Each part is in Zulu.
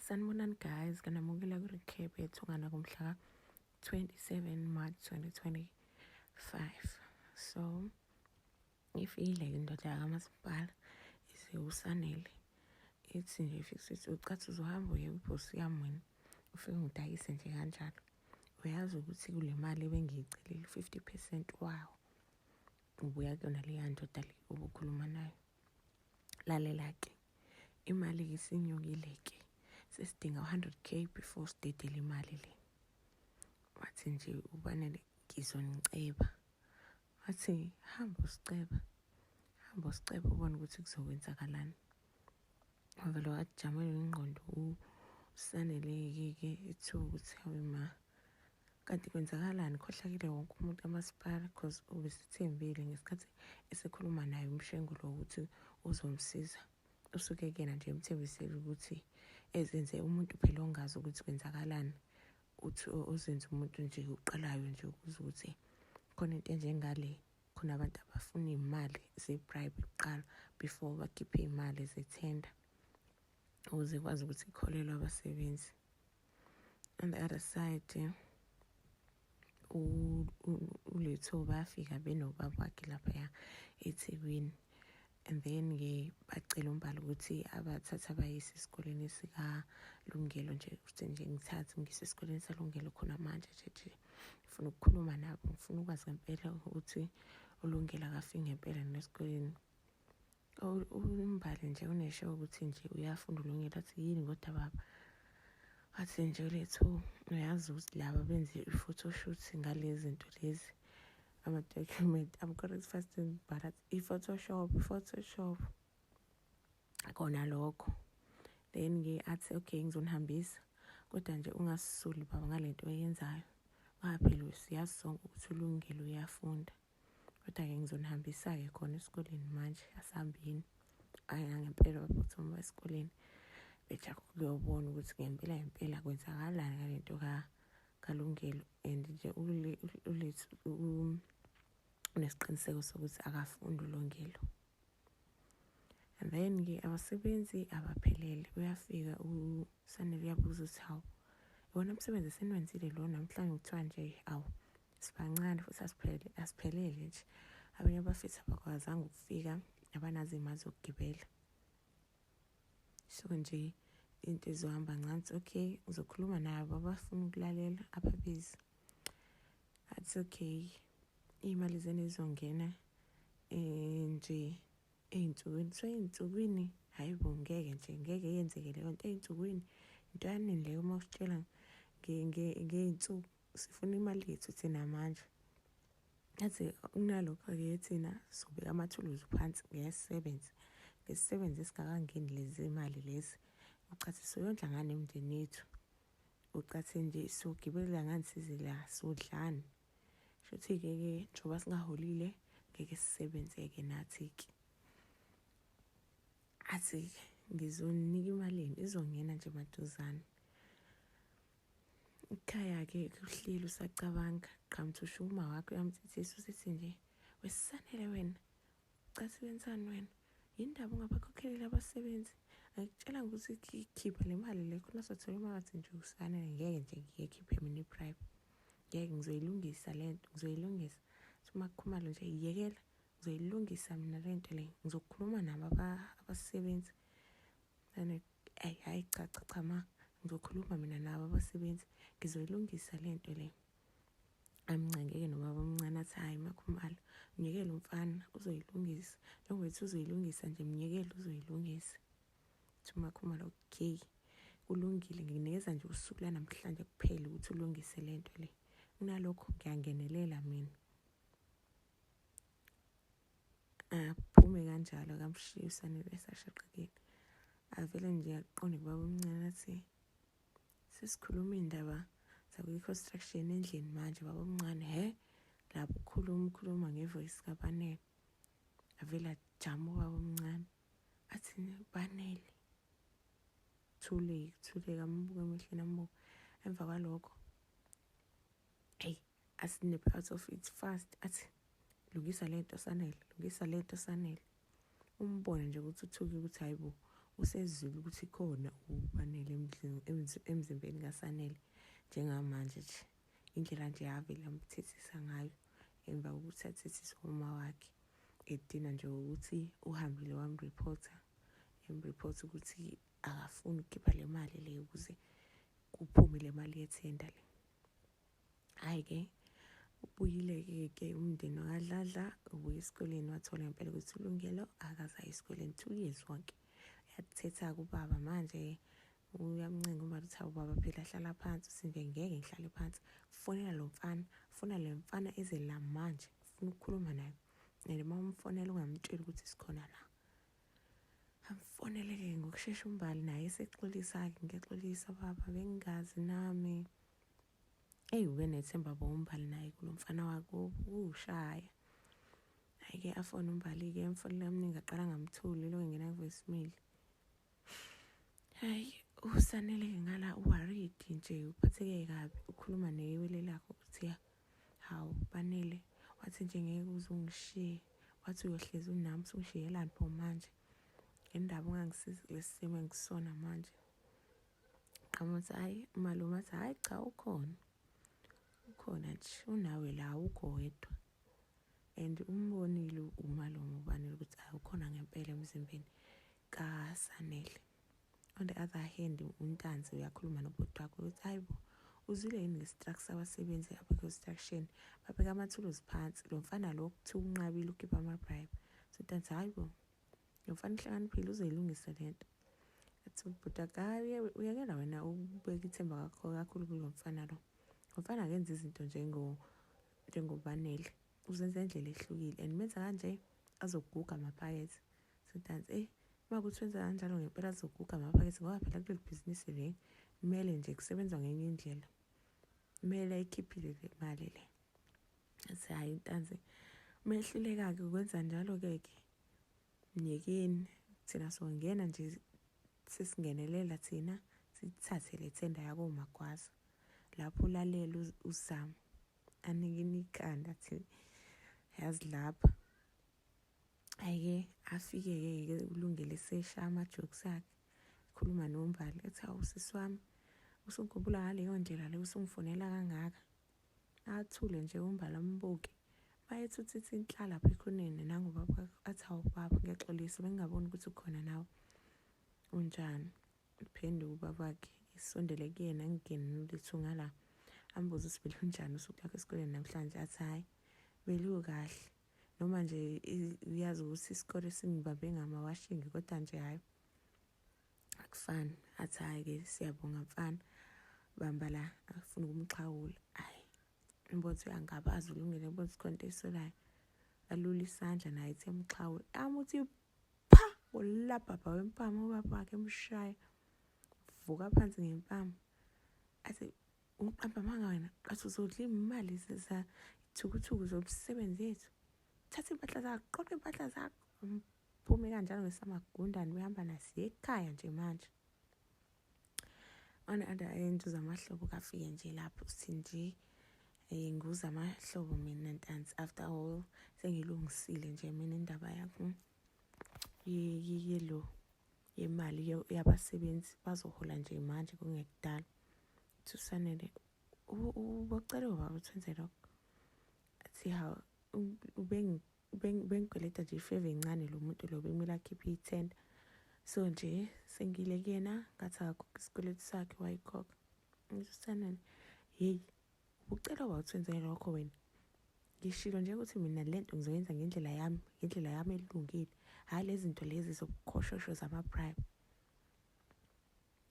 Sanibonani guys, kanamukela kwi-recap yethu ngana kumhla ka-27 March 2025. So, ifikile ke indoda yakamasipala ize uSanele ithi nje ifike ithi ucathi uzohamba uye kwibhosi yami wena ufike ngidayise nje kanjalo. Uyazi ukuthi kule mali ebengiyicelile 50% wawo ubuya kuyona leya ndoda le obukhuluma nayo. Lalela-ke, imali-ke isinyukile-ke, sesidinga u-100K before sidedele imali le. Wathi nje uBanele ngizoniceba. Wathi hamba usiceba, hamba usiceba ubone ukuthi kuzokwenzakalani. Wavele wajamelwa ingqondo uSanele-ke ethuka ukuthi hawe ma kanti kwenzakalani khohlakele wonke umuntu kamasipala cause ubesethembile ngesikhathi esekhuluma naye uMshengu lo ukuthi uzomsiza usuke kuyena nje emthembisile ukuthi ezenze umuntu phela ongazi ukuthi kwenzakalani uthi ozenze umuntu nje uqalayo nje ukuze ukuthi khona into enjengale khona abantu abafuna iy'mali ze-bribe kuqala before bakhiphe iy'mali zethenda ukuze kwazi ukuthi ikholelwe abasebenzi. On the other side uLethu bafika benobaba wakhe laphaya eThekwini and then-ke bacela uMbali ukuthi abathathe abayise esikoleni sikaLungelo nje ukuthi nje ngithathe ngise esikoleni saLungelo khona manje nje nje ngifuna ukukhuluma nabo ngifuna ukwazi ngempela ukuthi uLungelo akafiki ngempela nesikoleni. UMbali nje unesho ukuthi nje uyafunda uLungelo athi yini kodwa baba wathi nje uLethu uyazi ukuthi laba benze i-photoshoot ngalezi zinto lezi ama-document I'm correct fast but i-photoshop i-photoshop kona lokho then-ke athi okay ngizonihambisa kodwa nje ungasisuli baba ngale nto oyenzayo ngoba phela siyazi sonke ukuthi uLungelo uyafunda. Kodwa-ke ngizonihambisa-ke khona esikoleni manje asihambeni. Hhayi nangempela baphuthuma esikoleni bejahe ukuyobona ukuthi ngempela ngempela kwenzakalani ngale nto kaLungelo and nje uLethu unesiqiniseko sokuthi akafundi uLungelo. And then-ke abasebenzi abaphelele uyafika uSanele uyabuza ukuthi hawu iwona msebenzi eseniwenzile lo namhlanje kuthiwa nje awu sibancane futhi asiphele asiphelele nje abanye abafethu abakwazanga ukufika abanazo iy'mali zokugibela so nje into izohamba ncane okay uzokhuluma nabo abafuna ukulalela ababizi athi okay iy'mali zenu zizongena um nje ey'nsukwini so ey'nsukwini hhayi bo ngeke nje ngeke yenzeke leyo nto ey'nsukwini into yanini leyo uma usitshela ngey'nsuku sifuna imali yethu thina manje yathi kunalokho-ke thina sobeka amathuluzi phansi ngeke sisebenze ngesisebenze singakangeni lezi imali lezi ucathi soyondla ngani imindeni yethu ucathi nje sogibelela ngani size la sodlani shuthi-ke ke njengoba singaholile ngeke sisebenze-ke nathi-ke athi-ke ngizoninika imali yenu izongena nje maduzane Ekhaya-ke kuhleli usacabanga qhamuthi usho uma wakho uyamthethisa usithi nje wesisanele wena ucathi wenzani wena yini ndaba ungabakhokheleli abasebenzi angikutshela ukuthi khipha le mali le khona sothola imali wathi nje usanele ngeke nje ngiyekhiphe mina i-bribe ngeke ngizoyilungisa le nto ngizoyilungisa uMaKhumalo nje yekela ngizoyilungisa mina le nto le ngizokhuluma nabo abasebenzi Ayi hayi cha cha cha ma ngizokhuluma mina nabo abasebenzi ngizoyilungisa le nto le. Amncenge-ke nobaba omncane athi hhayi MaKhumalo myekele umfana uzoyilungisa njengoba ethi uzoyilungisa nje myekele uzoyilungisa. Uthi uMaKhumalo okay kulungile ngikunikeza nje usuku lanamhlanje kuphela ukuthi ulungise le nto le. Kunalokho ngiyangenelela mina. Aphume kanjalo akamshiye uSanele esashaqekile. Avele nje aqonde kubaba omncane athi sesikhuluma iy'ndaba zakwi-construction endlini manje baba omncane he lapho ukhuluma ukhuluma ngevoice kaBanele. Avele ajame ubaba omncane athi Banele thuleke thuleke ambuke emehlweni ambuke emva kwalokho eyi asinephe out of it fast athi lungisa lento Sanele lungisa lento Sanele umbone nje ukuthi uthuke ukuthi hayi bo Usezwile ukuthi khona uBanele emzimbeni kaSanele njengamanje nje. Indlela nje avele amthethisa ngayo emva kokuthi athethiswe uma wakhe edina nje ukuthi uhambile wamrephotha, emrephotha ukuthi akafuni ukukhipha le mali le ukuze kuphume le mali yethenda le. Hhayi-ke ubuyile-ke ke umndeni wakadladla, ubuye esikoleni wathola ngempela ukuthi uLungelo akasayi esikoleni 2 years wonke. Uyathetha-ke ubaba manje, uyamncenga umama ukuthi hawu baba phela hlala phansi. Uthi nje ngeke ngihlale phansi, fonela lo mfana, fona le mfana eze la manje, ufuna ukukhuluma naye, and uma umfonela ungamtsheli ukuthi sikhona la. Amfonele-ke ngokushesha uMbali, naye esexolisa-ke, ngiyaxolisa baba bengingazi nami. Eyi ubenethemba bo uMbali naye kulo mfana wakubo uwushaya. Hhayi-ke afone uMbali-ke, emfonela kaningi aqala angamtholi, elokhu engena ku-voicemail. Hhayi uSanele-ke ngala u-worried nje, uphatheke kabi, ukhuluma newele lakhe ukuthi hawu Banele, wathi nje ngeke uze ungishiye, wathi uyohlezi unami, usungishiyelani pho manje, ngendaba ungangisizi kulesi simo engikusona manje. Qhamuka ukuthi hhayi umalume athi hhayi cha ukhona, ukhona nje unawe la awukho wedwa. And umbonile umalume uBanele ukuthi hhayi ukhona ngempela emzimbeni kaSanele. On the other hand uNtanzi uyakhuluma nobhuti wakhe ukuthi hayi bo, uzwile yini nge-strike sabasebenzi abe-construction, babeka amathuluzi phansi, lo mfana lo kuthiwa unqabile ukhipha ama-bribe. So uNtanzi hhayi bo, lo mfana uhlakaniphile uzoyilungisa le nto. Athi ubhuti wakhe hhayi uyekela wena ubeka ithemba kakhulu kulo mfana lo. Lo mfana akenzi izinto njengoBanele, uzenza ngendlela ehlukile and menza kanje azoguga amaphakethe. So Ntanzi uma kuthi wenza kanjalo ngempela azoguga amaphakethe ngoba phela kuleli bhizinisi le kumele nje kusebenzwa ngenye indlela, kumele ayikhiphile le mali le. Athi hhayi Ntanzi, uma ehluleka-ke ukwenza njalo-ke ke myekeni, thina songena nje sesingenelela thina sithathe le thenda yakoMagwaza. Lapho ulalela uzama anikine ikhanda athi yazi lapha. Hhayi-ke afike-ke uLungelo eseshaya ama-jokes akhe, ekhuluma noMbali ethi hawu sisi wami usungikhumbula ngaleyo ndlela le usungifonela kangaka. Athule nje uMbali ambuke. Mayethi uthi inhla lapha ekhoneni nangu ubaba athi hawu baba ngiyaxolisa bengingaboni ukuthi ukhona nawe. Unjani? Uphenduka ubaba wakhe esondele kuyena angene nolutho ngala. Ambuze ukuthi belunjani usuku lwakho esikoleni namhlanje, athi hhayi belukahle. Noma nje uyazi ukuthi isikole singibambe ngamawashingi kodwa nje hhayi akufani. Athi hhayi-ke siyabonga mfana, bamba la, afuna ukumxhawula. Hhayi umbona ukuthi uyangabaza uLungile, ubona ukuthi khona into eyisolayo. Alule isandla naye ethi emxhawula, amuthi pha ngolabhabha wempama ubaba wakhe emshaya, vuka phansi ngempama. Athi uqamba amanga wena, athi uzodla iy'mali ithukuthuku zomsebenzi yethu, thatha iy'mpahla zakho, qoqa iy'mpahla zakho. Uphume kanjalo ngesamagundane behamba naye siye ekhaya nje manje. On the other end uZamahlobo kafike nje lapho uthi nje nguZamahlobo mina Ntanzi, after all sengilungisile nje mina indaba yakho yelo yemali yabasebenzi, bazohola nje manje kungekudala. Uthi uSanele ubocela ubaba ukuthi wenze lokho? Athi hawu ubengikweleta nje i-favour encane lo muntu lo, bekumele akhiphe ithenda, so nje sengile kuyena ngathi akakhokhe isikweletu sakhe, wayikhokha. Ngithi uSanele yeyi ubucela ubaba ukuthi wenze lokho wena, ngishilo nje ukuthi mina lento ngizoyenza ngendlela yami, ngendlela yami elungile, hhayi lezi zinto lezi zobukhoshosho zama-bribe.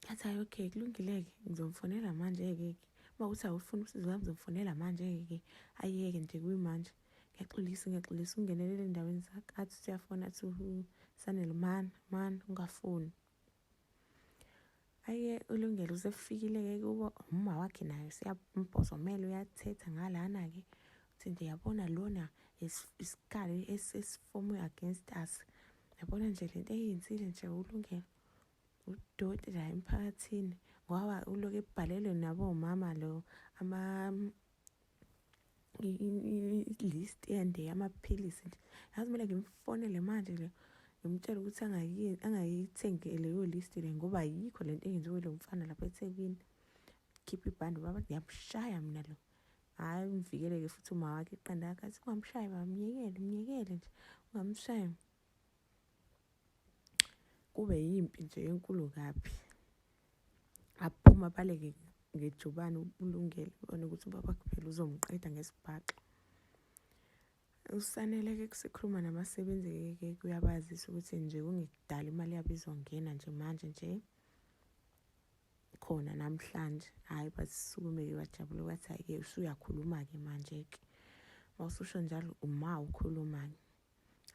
Athi hhayi okay kulungile-ke ngizomfonela manje-ke ke, uma kuthi awufuni usizo lwami ngizomfonela manje-ke ke, ayeke nje kuyimanje. Ngiyaxolisa ngiyaxolisa ungenelele endaweni zakhe. Athi usuyafona athi Sanele mana mana ungafoni. Hhayi-ke uLungelo usefikile-ke kubo, umma wakhe naye useyambhozomela uyathetha ngalana-ke. Uthi nje yabona lona isikhali esifomwe against us. Yabona nje lento eyenzile nje uLungelo, udoti la emphakathini ngoba uloku ebhalelwe nabomama lo ama i-list ende yamaphilisi nje. Yazi kumele ngimfonele manje le. Ngimtshela ukuthi angayithengi leyo list le ngoba ayikho lento eyenziwe lo mfana lapha eThekwini. Khipha ibhande ubaba, ngiyamshaya mina lo. Hhayi umvikeleke futhi uma wakhe iqanda lakhe athi ungamshayi baba, myekele, myekele nje, ungamshayi. Kube yimpi nje enkulu kabi. Aphuma abaleke ngejubane uLungelo, ubone ukuthi ubaba phela uzomqeda ngesibhaxu. Usanele-ke kusekhuluma nabasebenzi-ke kuyabazisa ukuthi nje kungekudala imali yabo izongena nje manje nje khona namhlanje. Hhayi basukume-ke bajabule bathi hhayi-ke usuyakhuluma-ke manje-ke. Uma ususho njalo uma ukhuluma-ke.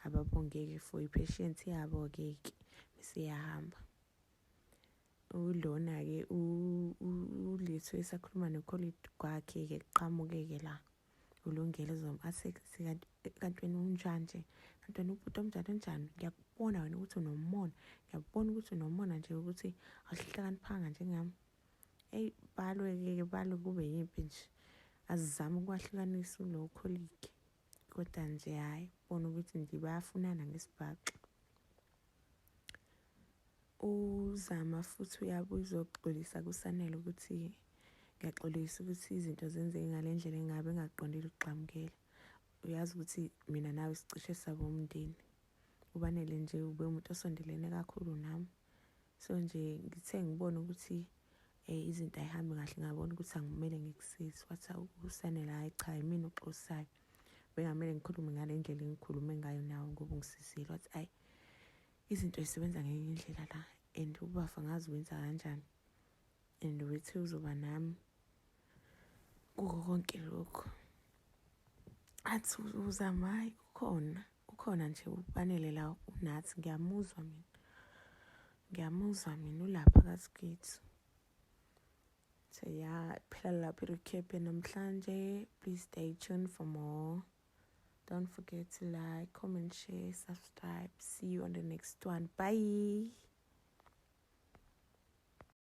Ababongeke for i-patience yabo-ke ke bese iyahamba. Ulona-ke uLethu esakhuluma no-colleague kwakhe-ke kuqhamuke-ke la uLungelo athi kanti wena unjani nje, kanti wena ubhuti omnjani onjani, ngiyakubona wena ukuthi unomona, ngiyakubona ukuthi unomona nje ukuthi awuhlakaniphanga njengami. Eyi balwe-ke balwe kube yimpi nje, azizame ukwahlukanisa ulo colleague kodwa nje hhayi bona ukuthi nje bayafunana ngesibhaxu. Uzama futhi uyabuya uzoxolisa kuSanele ukuthi ngiyaxolisa ukuthi izinto zenzeke ngale ndlela engabe engaqondile ukugxamukela. Uyazi ukuthi mina nawe sicishe saba umndeni. Ubanele nje ube umuntu osondelene kakhulu nami. So nje ngithe ngibona ukuthi izinto ayihambi kahle ngabona ukuthi angimele ngikusize. Wathi uSanele hhayi cha yimina oxolisayo. Bengamele ngikhulume ngale ndlela engikhulume ngayo nawe ngoba ungisizile. Wathi ayi izinto zisebenza ngenye indlela la and ubafa ngazi wenza kanjani and wethe uzoba nami kuko konke lokhu. Athi uzama hhayi ukhona, ukhona nje uBanele la unathi ngiyamuzwa mina. Ngiyamuzwa mina ulapha phakathi kwethu. So yeah, phela lapha i-recap namhlanje. Please stay tuned for more. Don't forget to like, comment, share, subscribe. See you on the next one. Bye.